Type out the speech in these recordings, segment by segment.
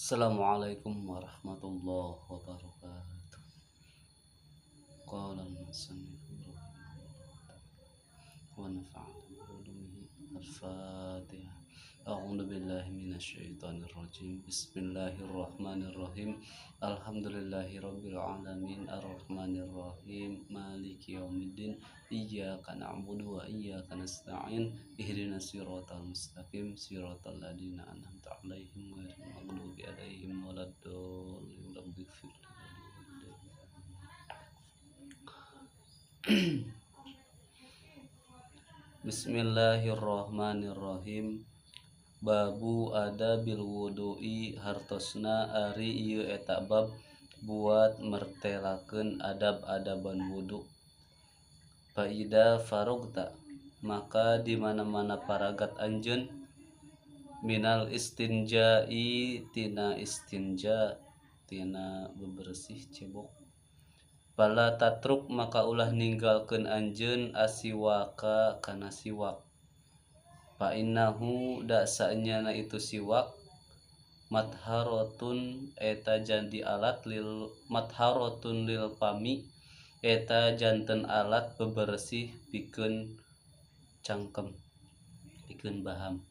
Assalamualaikum warahmatullahi wabarakatuh. Qala al-musannif rahimahullah wa nafa'ana bi ulumihi. Al-Fatihah. A'udzu billahi minasyaitonir rajim. Bismillahirrahmanirrahim. Alhamdulillahirabbil alamin arrahmanir rahim maliki yaumiddin. Iyyaka na'budu wa iyyaka nasta'in. Ihdinas siratal mustaqim siratal ladzina an'amta 'alaihim ghairil maghdubi 'alaihim waladdallin. Rabbighfirli wa liwalidayya. Bismillahirrahmanirrahim. Babu adabil wudu'i hartosna ari ieu eta bab buat mertelakeun adab-adaban wudu. Faida farogta maka di mana-mana paragat anjeun minal istinja'i tina istinja tina bebersih cebok. Fala tatruk maka ulah ninggalkeun anjeun asiwaka kana siwak. Fa innahu da saenyana itu siwak matharotun eta jadi alat lil matharotun lil fami eta janten alat bebersih pikeun cangkem pikeun baham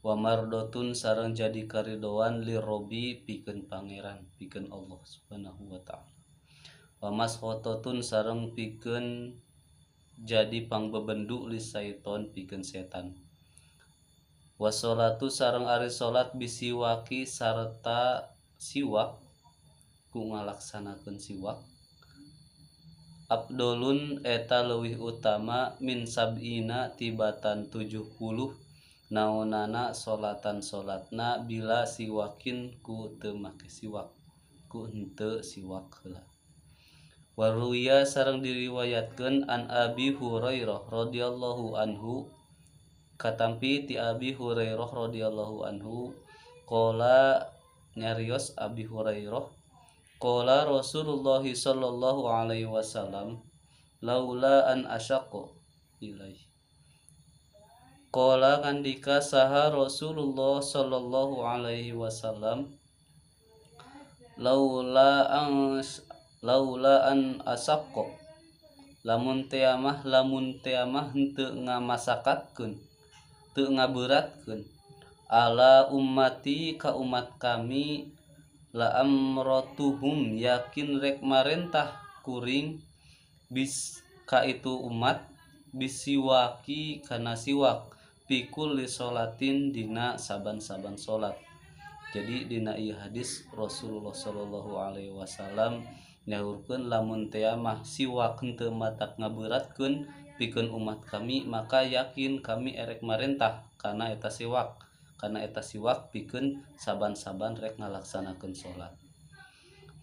wa mardotun sareng jadi karidoan lirobi pikeun pangeran pikeun Allah Subhanahu wa taala wa maskhototun sareng pikeun jadi pangbebendu li syaiton pikeun setan. Washolatu sareng ari salat bisiwaki sarta siwak ku ngalaksanakeun siwak afdolun eta leuwih utama min sab'ina tibatan 70 naonana salatan salatna bila siwakin ku teu make siwak ku henteu siwak heula. Waruya sareng diriwayatkeun an Abi Hurairah radhiyallahu anhu katampi ti Abi Hurairah radhiyallahu anhu qala nyarios Abi Hurairah qala Rasulullah sallallahu alaihi wasallam laula an asyaqa ilaih qala ngandika saha Rasulullah sallallahu alaihi wasallam laula an asyaqa lamun teamah henteu ngamasakatkeun teu ngaberatkeun ala ummati ka umat kami la amratuhum yakin rek marentah kuring bis ka itu umat bisiwaki kana siwak pikul li sholatin dina saban-saban salat. Jadi dina ieu hadis Rasulullah sallallahu alaihi wasallam nyaurkeun lamun teamah siwak henteu matak ngaberatkeun pikeun umat kami maka yakin kami erek marentah kana eta siwak pikeun saban-saban rek ngalaksanakeun salat.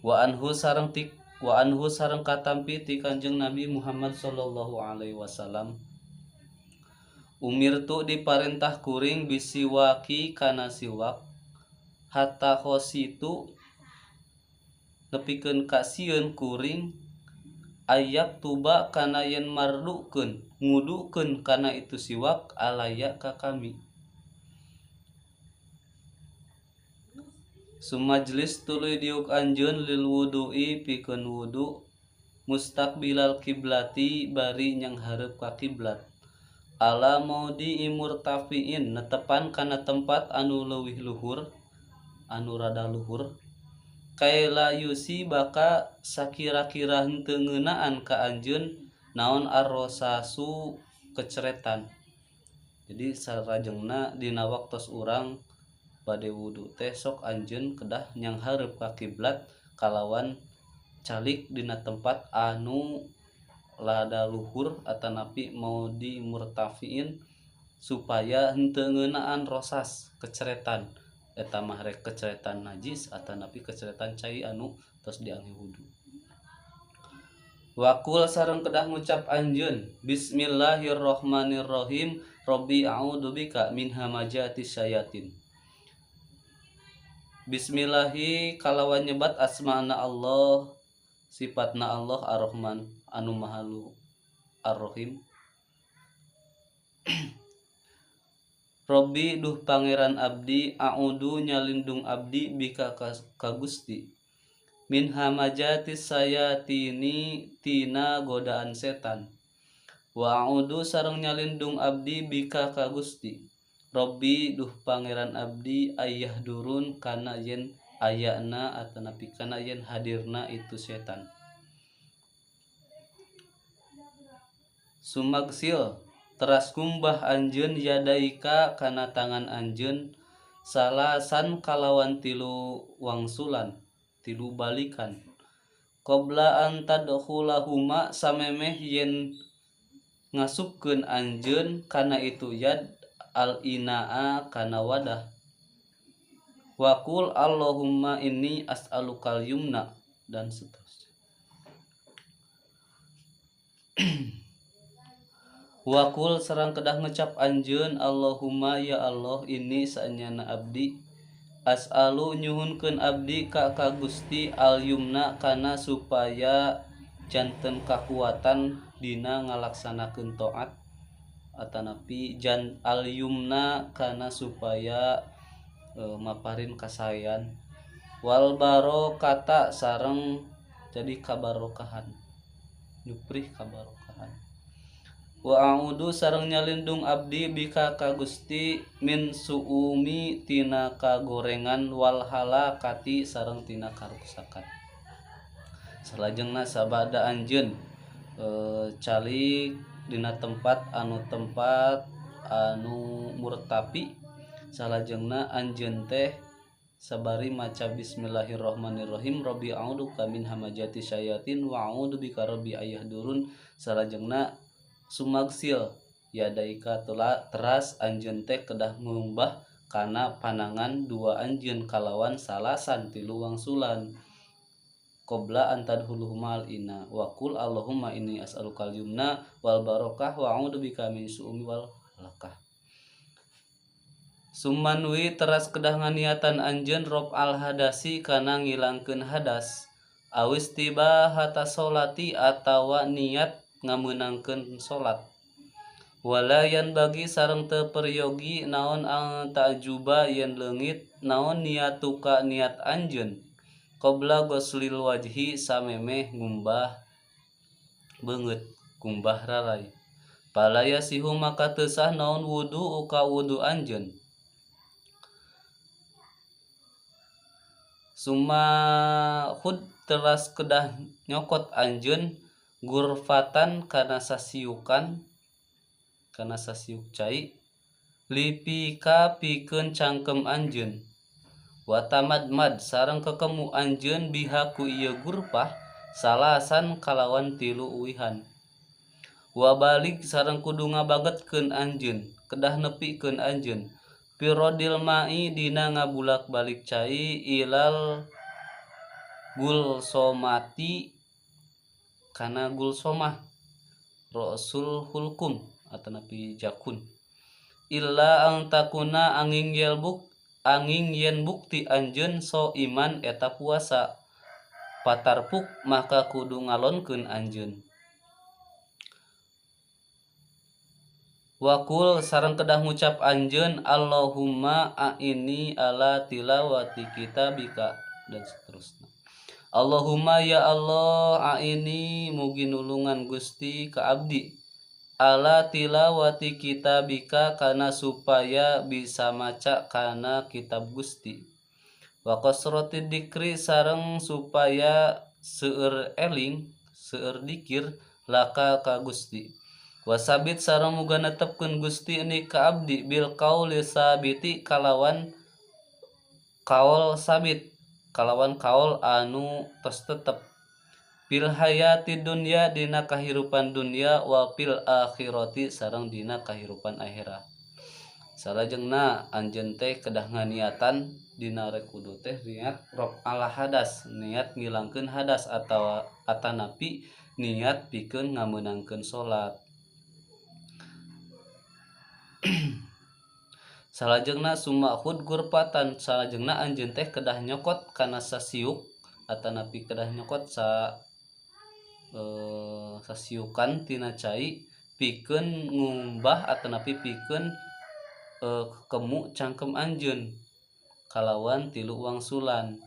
Wa anhu sareng katampi ti Kanjeng Nabi Muhammad sallallahu alaihi wasallam umirtu diparentah kuring bisiwaki kana siwak hatta khositu nepikeun ka sieun kuring ayak tuba kana yen mardukeun ngudukeun kana itu siwak alaya ka kami. Sumajlis tuluy diuk anjeun lil wudu'i pikeun wudu mustaqbilal kiblati bari nyanghareup ka kiblat ala maudi murtafiin netepan kana tempat anu leuwih luhur anu rada luhur kaila yusi baka sakira-kira henteu ngeunaan ka anjeun naon arrosasu keceretan. Jadi sarajengna dina waktos urang bade wudu teh sok anjeun kedah nyanghareup ka kiblat kalawan calik dina tempat anu lada luhur atanapi maudi murtafiin supaya henteu ngeunaan rosas keceretan. Eta mah rek keceretan najis atanapi keceretan cai anu tos diangge wudu. Wakul sareng kedah ngucap anjeun bismillahirrahmanirrahim rabbi a'udzubika min hamajati syayatin. Bismillahi kalawan nyebat asmana Allah sifatna Allah Ar-Rahman anu maha Ar-Rahim. Robbi duh pangeran abdi a'udzu nyalindung abdi bika ka Gusti min hamajati sayatini tina godaan setan wa a'udzu sareng nyalindung abdi bika ka Gusti Robbi duh pangeran abdi ayah durun kana yen ayana atanapi kana yen hadirna itu setan. Sumagsil teras ngumbah anjeun yadaika kana tangan anjeun salasan kalawan tilu wangsulan tilu balikan qabla an tadkhulahuma samemeh yen ngasupkeun anjeun kana itu yad al inaa kana wadah waqul Allahumma inni as'alukal yumna dan seterusnya. Wakul sareng kedah ngecap anjeun Allahumma ya Allah ini saenyana abdi as'alu nyuhunkeun abdi ka ka Gusti al yumna kana supaya janten kakuatan dina ngalaksanakeun taat atanapi jan al yumna kana supaya maparin kasaean wal barokata sareng jadi kabarokahan nyuprih kabarokahan wa a'udzu sareng nyalindung abdi bika ka Gusti min suumi tina kagorengan wal halakati sareng tina karuksakan. Salajengna sabada anjeun calik dina tempat anu murtapi salajengna anjeun teh sabari maca bismillahirrahmanirrahim rabbi a'udzuka min hamajati syayatin wa a'udzu bika rabbi ayahdurun salajengna sumagsil yadaika teras anjeun teh kedah ngumbah kana panangan dua anjeun kalawan salasan tilu wangsulan qabla an tadkhuluhumal ina wa qul Allahumma inni as'alukal yumna wal barakah wa a'udzu bika min su'umi wal halakah. Sumanwi teras kedah nganiatan anjeun rob al hadasi kana ngilangkeun hadas awis tiba hata solati atawa niat ngameunangkeun salat walayan bagi sareng teu peryogi naon ang ta'juba yen leungit naon niatuka niat anjeun qabla ghuslil wajhi samemeh ngumbah beungeut kumbah raray palaya sihu maka teu sah naon wudu ka wudu anjeun summa khud teras kedah nyokot anjeun gurfatan kana sasiukan kana sasiuk cai lipika pikeun cangkem anjeun wa tamadmad sareng kekemu anjeun biha ku ieu gurfah salasan kalawan tilu uwihan wa balik sareng kudu ngabagetkeun anjeun kedah nepikeun anjeun pirodil mai dina ngabulak-balik cai ilal gulsomati kana gulsomah rasul hulkum atanapi jakun illa ang takuna angin yelbuk angin yen bukti anjeun so iman eta puasa patarpuk maka kudu ngalonkeun anjeun wakul sareng kedah ngucap anjeun Allahumma a'ini ala tilawati kitabika dan seterusnya. Allahumma ya Allah a'ini mugi nulungan Gusti ka abdi ala tilawati kitabika kana supaya bisa maca kana kitab Gusti wa kasrati dikri sareng supaya seueur eling seueur dikir laka ka Gusti wasabit sareng muga netepkeun Gusti ni ka abdi bil qauli sabiti kalawan kaol sabit kalawan kaol anu tos tetep fil hayati dunya dina kahirupan dunya wa fil akhirati sareng dina kahirupan akhirat. Salajengna anjeun teh kedah nganiatan dina rek wudu teh niat rob ala hadas niat ngilangkeun hadas atawa atanapi niat pikeun ngameunangkeun salat. Salajengna summa khud gurfatan salajengna anjeun teh kedah nyokot kana sasiuk atanapi kedah nyokot sasiukan tina cai pikeun ngumbah atanapi pikeun kemu cangkem anjeun kalawan tilu wangsulan.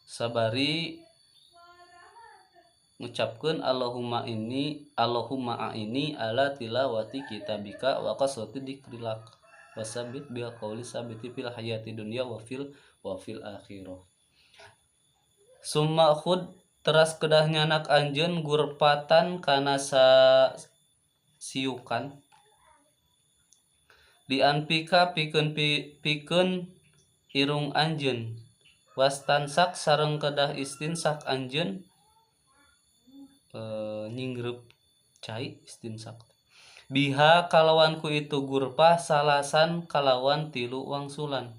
Sabari ngucapkeun Allahumma inni Allahumma a'ini ala tilawati kitabika wa qasrati dzikrilak wasabit bil qawli sabiti fil hayati dunya wa fil akhirah. Summa khud teras kedah nyanak anjeun gurpatan kana siukan dianpika pikeun pikeun irung anjeun wastansak sareng kedah istinsak anjeun nyingreup cai istinsak biha kalawan ku itu gurpah salasan kalawan tilu wangsulan.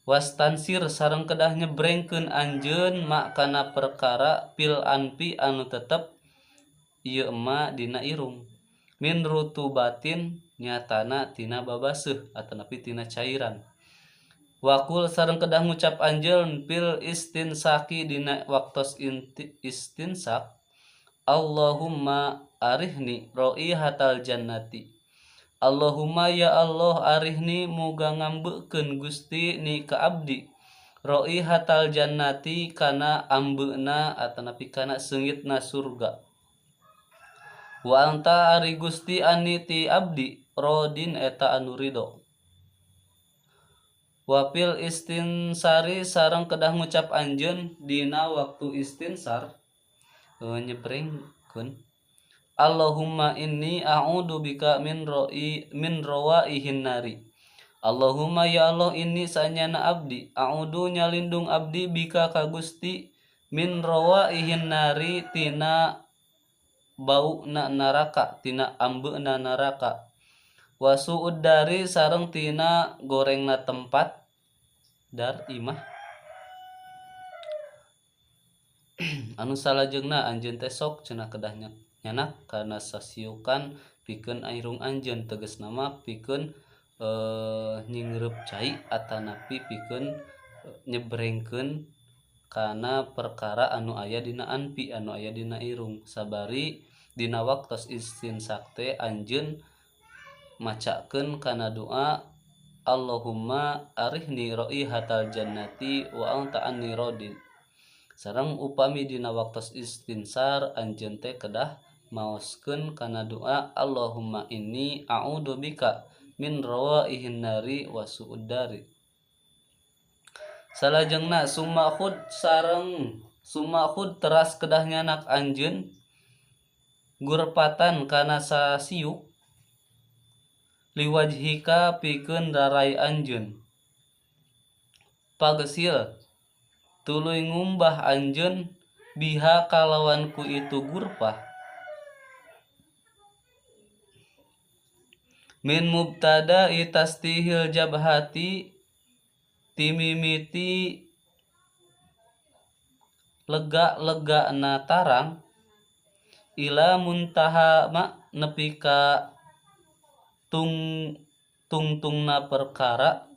Wastansir sareng kedah nyebrengkeun anjeun mak kana perkara pil anpi anu tetep ieu ema dina irung min rutubatin nyatana tina babaseuh atanapi tina cairan. Wakul sareng kedah ngucap anjeun fil istinsaki dina waktos istinsak Allahumma arihni raihatal jannati. Allahumma ya Allah arihni muga ngambekeun Gusti ni ka abdi raihatal jannati kana ambeuna atanapi kana seungitna surga. Wa anta ari Gusti ani ti abdi rodin eta anu ridho. Wapil istinsari sareng kedah ngucap anjeun dina waktu istinsar nyebrengkeun Allahumma inni a'udzu bika min rawaihin nari. Allahumma ya Allah inni sanyana abdi a'udzu nyalindung abdi bika ka Gusti min rawaihin nari tina bauna neraka tina ambeuna neraka wasuud dari sareng tina gorengna tempat dar imah. Anu salajengna anjeun teh sok cenah kedahnya nyanak kana sasiukan pikeun irung anjeun tegasna mah pikeun nyingreup cai atanapi pikeun nyebrengkeun kana perkara anu aya dina anpi anu aya dina irung. Sabari dina waktos istinsak teh anjeun macakeun kana doa Allahumma arihni raihatal jannati wa anta anni radin. Sareng upami dina waktos istinsar anjeun teh kedah maoskeun kana doa Allahumma inni a'udzu bika min rawaihin nari wa su'ud dari. Salajengna summa khud sareng summa khud teras kedah nyanak anjeun gurpatan kana sasiuk liwajhika pikeun rarai anjeun pagesil tuluy ngumbah anjeun biha kalawan ku itu gurpah min mubtada itastihil jabhati timimiti lega-lega na tarang ila muntaha ma nepi ka tungtungna perkara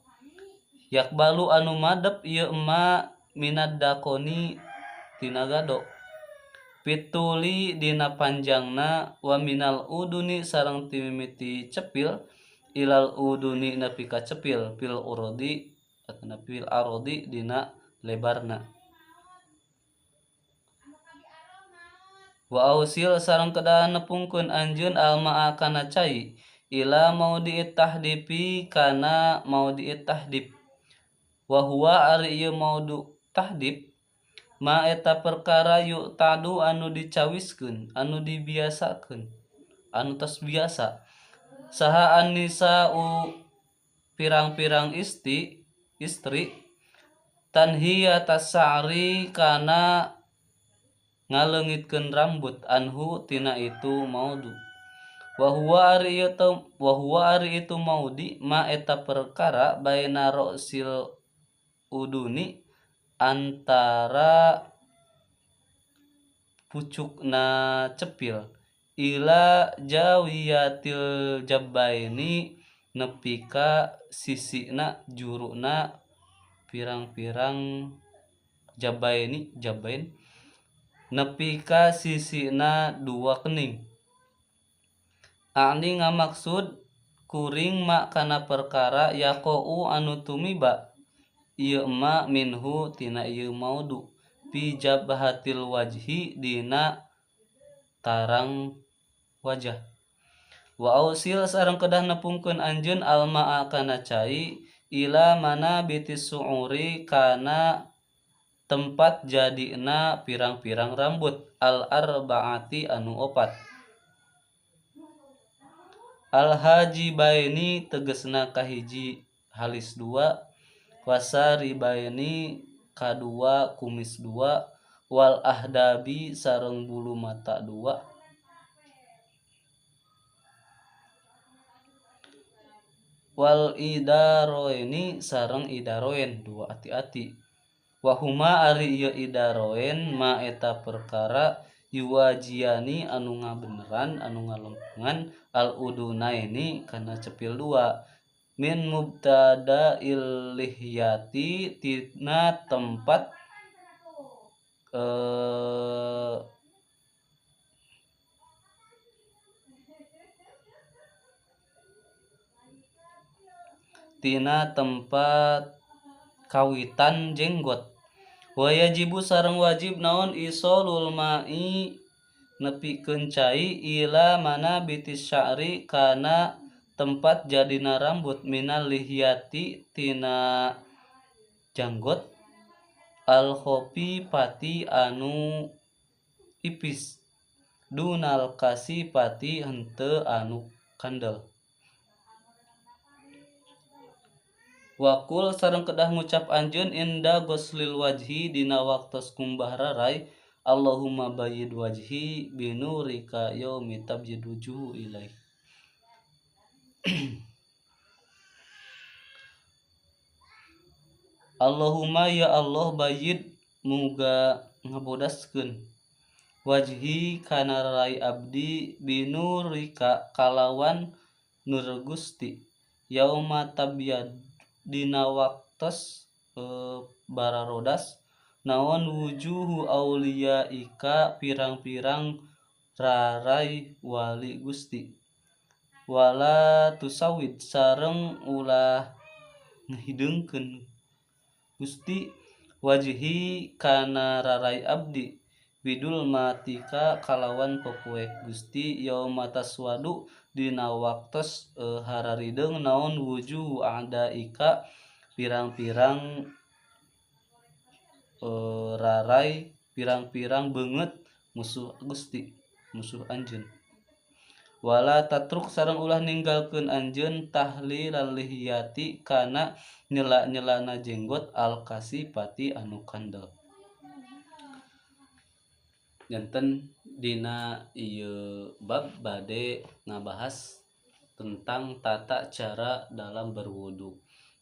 yakbalu anu madep ieu ema minad dakoni tina gado pituli dina panjangna wa minal uduni sareng timimiti cepil ilal uduni nepi ka cepil fil urdi atana fil ardi dina lebarna wa ausil sareng kedah nepungkeun anjeun almaa kana cai ila maudi tahdipi kana maudi tahdib wa huwa ari ieu maudu tahdib ma eta perkara yu tadu anu dicawiskeun anu dibiasakeun anu tos biasa saha annisa'u pirang-pirang istri tanhiya tasari kana ngaleungitkeun rambut anhu tina itu maudu wa huwa ari itu maudi ma eta perkara baina ra'sil uduni antara pucukna cepil ila jawiyatil jabbaini nepi ka sisina juruna pirang-pirang jabbaini jabbain nepi ka sisina dua kening. Ani ngamaksud kuring ma kana perkara yaqau anu tumiba ieu ma minhu tina ieu maudu fi jabhatil wajhi dina tarang wajah. Wa ausil sareng kedah nepungkeun anjeun almaa kana cai ila mana bitis suuri kana tempat jadina pirang-pirang rambut al arbaati anu opat. Al hajibaini tegesna kahiji halis dua, wasaribaini kadua kumis dua, wal ahdabi sareng bulu mata dua. Wal idaroeni sareng idaroen dua ati-ati. Wahuma ari ieu idaroen ma eta perkara yuwajiani anu ngabeneran anu ngalempengan al udunaini kana cepil dua min mubtada'il lihyati tina tempat tina tempat kawitan jenggot. Wajibu sareng wajib naon isolul ma'i nepikeun cai ila mana bitis sya'ri kana tempat jadina rambut minal lihyati tina janggot al khofi pati anu ipis dunal kasi pati henteu anu kandel. Wakul sareng kedah ngucap anjeun inda ghuslil wajhi dina waktos kumbah rarai Allahumma bayyid wajhi binurika yaumi tabyid wujuhu ilaih. Allahumma ya Allah bayyid muga ngabodaskeun wajhi kana rarai abdi binurika kalawan nur Gusti yauma tabyad dina waktos bararodas naon wujuhu auliyaika pirang-pirang rarai wali Gusti wala tusawid sareng ulah ngideungkeun Gusti wajhi kana rarai abdi bidul matika kalawan popoek Gusti yauma taswadu dina waktos hararideung naon wujuhu a'daika pirang-pirang rarai pirang-pirang beungeut musuh Gusti musuh anjeun. Wala tatruk sareng ulah ninggalkeun anjeun tahlilal lihiyati kana nyela-nyelana jenggot al kasipati anu kandel. Janten dina ieu bab bade ngabahas tentang tata cara dalam berwudu.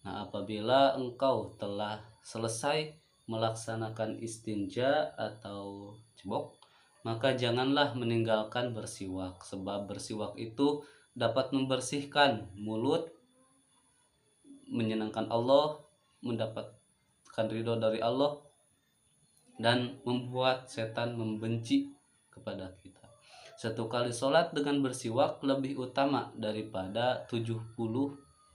Nah, apabila engkau telah selesai melaksanakan istinja atau cebok, maka janganlah meninggalkan bersiwak, sebab bersiwak itu dapat membersihkan mulut, menyenangkan Allah, mendapatkan ridho dari Allah, dan membuat setan membenci kepada kita. Satu kali sholat dengan bersiwak lebih utama daripada 70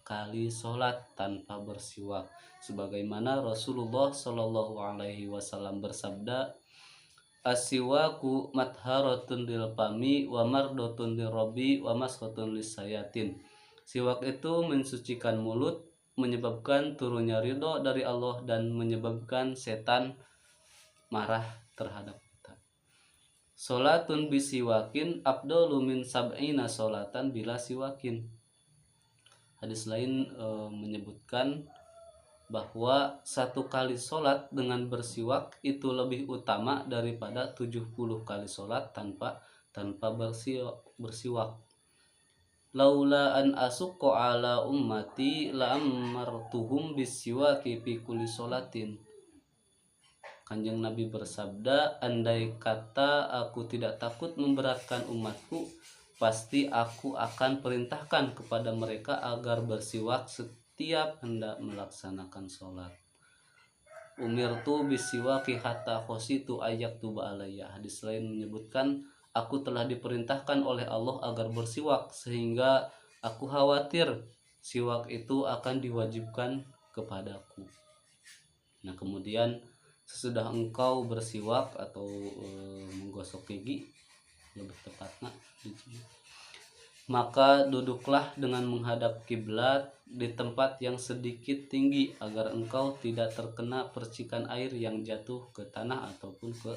kali sholat tanpa bersiwak. Sebagaimana Rasulullah Shallallahu Alaihi Wasallam bersabda, Asiwaku matharatun lil fami wa mardotun lirabbi wa maskhotun lisayatin. Siwak itu mensucikan mulut, menyebabkan turunnya ridho dari Allah dan menyebabkan setan marah terhadap kita. Salatun bisiwakin afdalu min sab'ina salatan bila siwakin. Hadis lain menyebutkan bahwa satu kali sholat dengan bersiwak itu lebih utama daripada 70 kali sholat tanpa bersiwak. Laula an asuqqa ala ummati la amartuhum bisiwaki fi kulli sholatin. Kanjeng Nabi bersabda, andai kata aku tidak takut memberatkan umatku, pasti aku akan perintahkan kepada mereka agar bersiwak setiap hendak melaksanakan sholat. Umirtu bisiwaki hatta khositu ayak tuba alaiya. Hadis lain menyebutkan, Aku telah diperintahkan oleh Allah agar bersiwak sehingga aku khawatir siwak itu akan diwajibkan kepadaku. Nah, kemudian sesudah engkau bersiwak atau menggosok gigi lebih tepatnya, maka duduklah dengan menghadap kiblat di tempat yang sedikit tinggi agar engkau tidak terkena percikan air yang jatuh ke tanah ataupun ke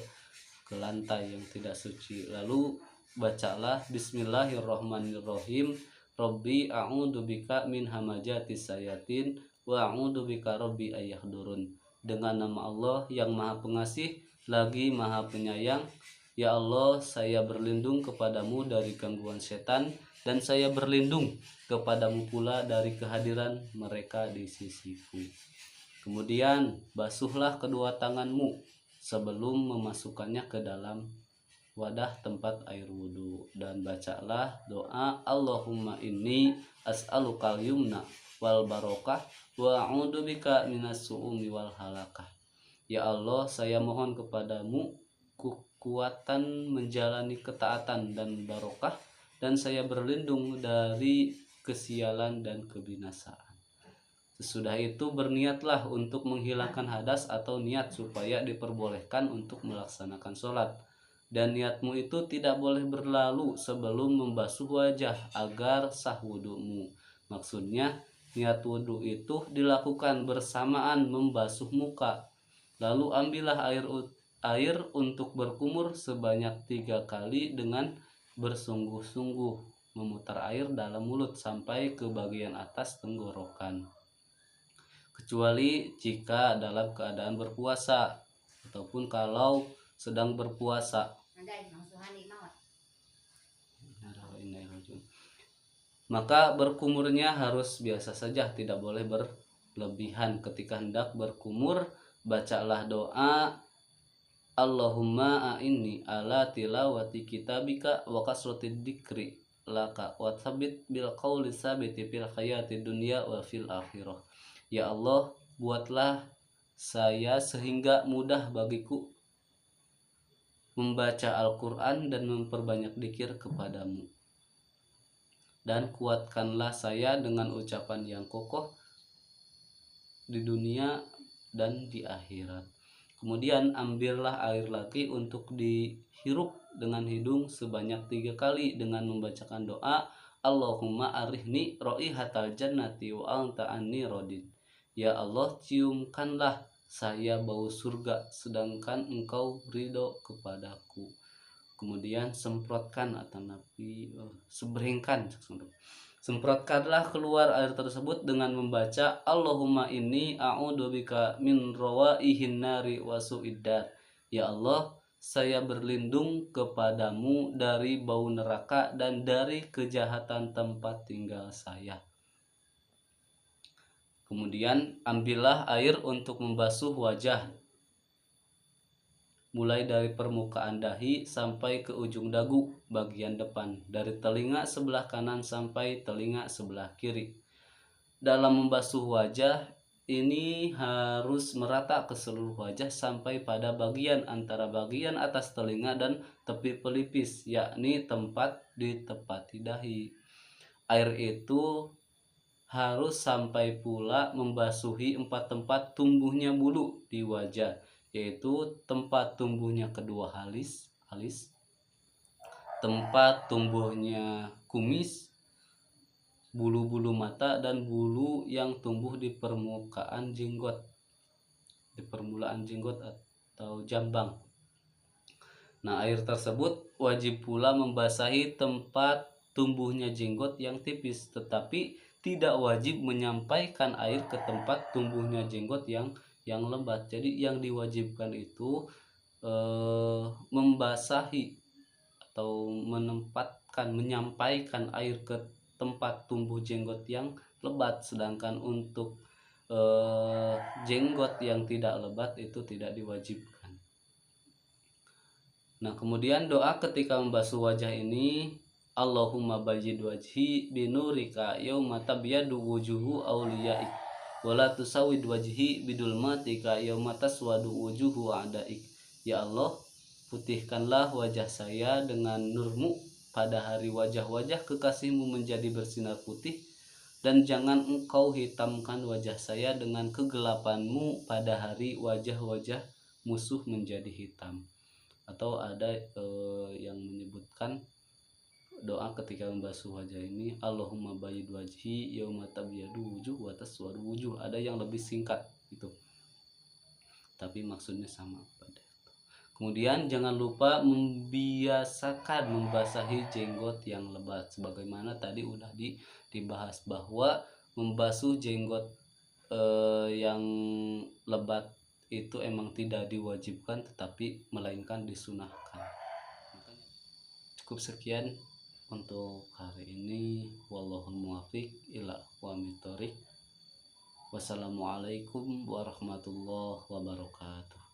lantai yang tidak suci. Lalu bacalah bismillahirrahmanirrahim, Rabbi a'udzubika min hamajati sayatin wa a'udzubika rabbi ayyahdurun. Dengan nama Allah yang Maha Pengasih lagi Maha Penyayang. Ya Allah, saya berlindung kepadamu dari gangguan setan dan saya berlindung kepadamu pula dari kehadiran mereka di sisiku. Kemudian basuhlah kedua tanganmu sebelum memasukkannya ke dalam wadah tempat air wudu dan bacalah doa Allahumma inni as'alukal yumna wal barokah wa a'udzubika minas su'umi wal halakah. Ya Allah, saya mohon kepadamu kekuatan menjalani ketaatan dan barokah, dan saya berlindung dari kesialan dan kebinasaan. Sesudah itu berniatlah untuk menghilangkan hadas atau niat supaya diperbolehkan untuk melaksanakan sholat. Dan niatmu itu tidak boleh berlalu sebelum membasuh wajah agar sah wudumu. Maksudnya niat wudu itu dilakukan bersamaan membasuh muka. Lalu ambillah air untuk berkumur sebanyak 3 kali dengan bersungguh-sungguh memutar air dalam mulut sampai ke bagian atas tenggorokan. Kecuali jika dalam keadaan berpuasa ataupun kalau sedang berpuasa. Maka berkumurnya harus biasa saja, tidak boleh berlebihan. Ketika hendak berkumur, bacalah doa Allahumma a'inni ala tilawati kitabika wa kasrati dzikri laka wa tsabbit bil qawli sabiti fil hayati dunya wa fil akhirah. Ya Allah, buatlah saya sehingga mudah bagiku membaca Al-Quran dan memperbanyak dzikir kepadamu. Dan kuatkanlah saya dengan ucapan yang kokoh di dunia dan di akhirat. Kemudian ambillah air lagi untuk dihirup dengan hidung sebanyak 3 kali dengan membacakan doa Allahumma arihni raihatal jannati wa anta anni radin. Ya Allah, ciumkanlah saya bau surga sedangkan engkau ridho kepadaku. Kemudian semprotkan atau nabi sebrengkan, semprotkanlah keluar air tersebut dengan membaca Allahumma inni a'udzubika min rawaihin nari wa su'iddar. Ya Allah, saya berlindung kepadamu dari bau neraka dan dari kejahatan tempat tinggal saya. Kemudian ambillah air untuk membasuh wajah, mulai dari permukaan dahi sampai ke ujung dagu bagian depan, dari telinga sebelah kanan sampai telinga sebelah kiri. Dalam membasuh wajah ini harus merata ke seluruh wajah sampai pada bagian antara bagian atas telinga dan tepi pelipis, yakni tempat ditepati dahi. Air itu harus sampai pula membasuhi 4 tempat tumbuhnya bulu di wajah, yaitu tempat tumbuhnya kedua alis, tempat tumbuhnya kumis, bulu-bulu mata, dan bulu yang tumbuh di permukaan jenggot, di permulaan jenggot atau jambang. Nah, air tersebut wajib pula membasahi tempat tumbuhnya jenggot yang tipis, tetapi tidak wajib menyampaikan air ke tempat tumbuhnya jenggot yang lebat. Jadi yang diwajibkan itu membasahi atau menempatkan, menyampaikan air ke tempat tumbuh jenggot yang lebat, sedangkan untuk jenggot yang tidak lebat itu tidak diwajibkan. Nah, kemudian doa ketika membasuh wajah ini, Allahumma bajid wajhi binurika yauma tabyadu wujuhu auliyaik wala tusawid wajhi bidulmatika yauma taswadu wujuhu a'daik. Ya Allah, Putihkanlah wajah saya dengan nurmu pada hari wajah-wajah kekasihmu menjadi bersinar putih, dan jangan engkau hitamkan wajah saya dengan kegelapanmu pada hari wajah-wajah musuh menjadi hitam. Atau ada yang menyebutkan doa ketika membasuh wajah ini, Allahumma bayyid wajhi yauma tabyadu wujuh wa taswadu wujuh. Ada yang lebih singkat itu, tapi maksudnya sama pada itu. Kemudian jangan lupa membiasakan membasahi jenggot yang lebat, sebagaimana tadi udah dibahas bahwa membasuh jenggot yang lebat itu emang tidak diwajibkan, tetapi melainkan disunahkan. Cukup sekian untuk hari ini. Wallahul muwaffiq ila aqwamit thoriq. Wassalamualaikum warahmatullahi wabarakatuh.